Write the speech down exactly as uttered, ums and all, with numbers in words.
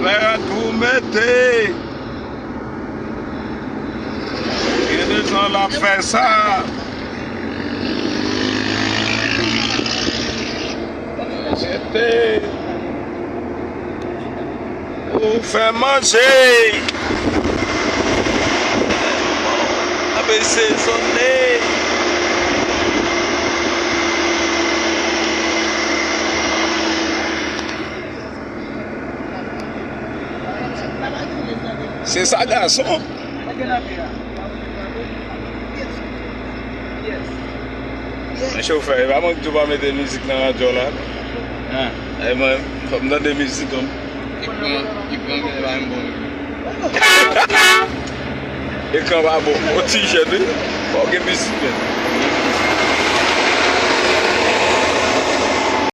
Fè pou mete. Gen de zan l ap fè sa. Jete. Pou fè manje. Ape sezone. Se sa gason. Men chofè, e pa mwen ki di w pa mete mizik nan radyo la. E mwen, fò m tande mizik an. Ekran, ekran gen pa menm bon. Ekran pa bon. O ti jèn wi. Fò gen mizik men.